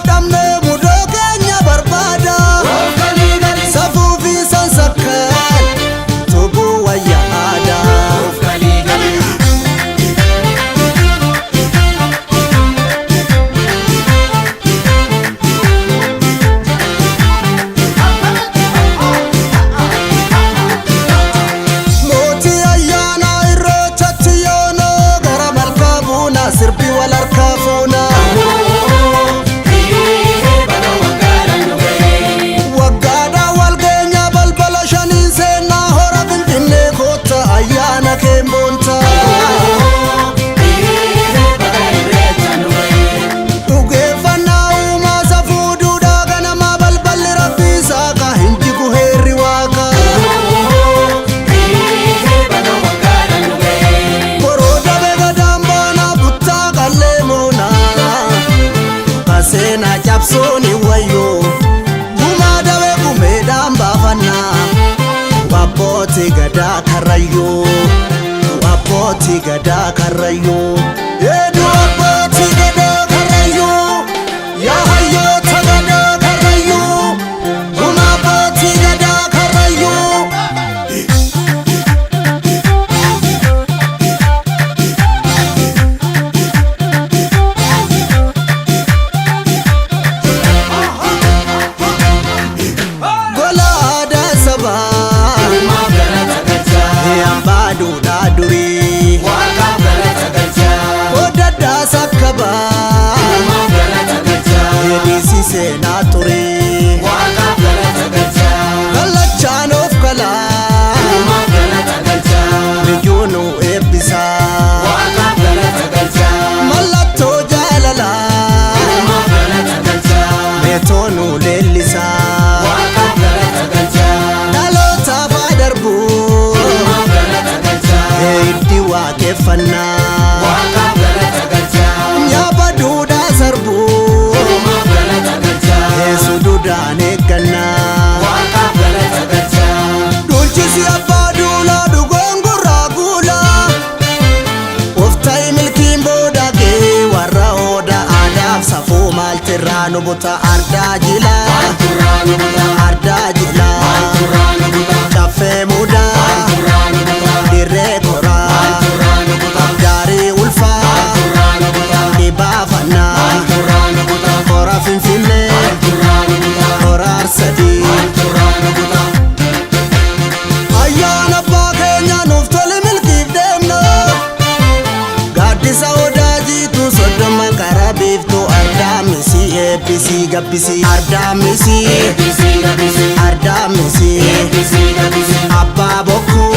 Dhabnee mudoo keenya barbaada. Safuu fi sansakkaan tubuu wayya aadaa. Mootii ayyaanaa irreechatti yoonoo gara malkaa buunaa sirbi wal harkaa fuunaa. Waggaadhaa wal geenyaa balbala shaniin seennaa hora Finfinnee kootta ayyaana keen boontaa. Dhugeeffannaa uumaa safuu duudhaa ganamaa balballi rabbii saaqa hin jigu heerri waaqaa. Boroo dabe gadaan baanaa buttaa qallee moonaa. Kaseenaa cabsuun hin wayyoo. Gumaa dabe gumeedhaan baafannaa. Abbootii gadaa karrayyuu. Abbootii gadaa karrayyuu. Eedu abbootii gadaa karrayyuu. Yaa hayyoota gadaa karrayyuu. Gumaa abbootii gadaa karrayyuu. Gola aadaa sabaa. Hambaa duudhaa durii. Odaddaa sakkabaa. Hidhiisi seenaa turii. Kallachaan of kalaa. Biyyuu nu eebbisaa. Mallattoo jaalalaa. Meetoo nu leellisaa. Dhalootaaf haa darbuu. Hiddi waaqeffannaa. Nyaapa duudhaa sarbuu. Yesu duudhaan eeggannaa. Duulchisi abbaa duulaa dhugoon gurraa guulaa. Of ta'i milkiin booda gee warra ooda aadaaf safuu maaltirraa nu buta ardaa jilaa. Ardaa jilaa. Caffee mudaa. Dirree koraa. Gaarii ulfaa. Dhibaafannaa. Hora Finfinnee. Hora Arsadii. Ayyaana abbaa keenya nuuf tole milkiif deemna. Gaaddisa odaa jiitu 30 karaa biiftuu ardaa misii eebbisii gabbisii. Ardaa misii. Ardaa misii. Abbaa bokkuu.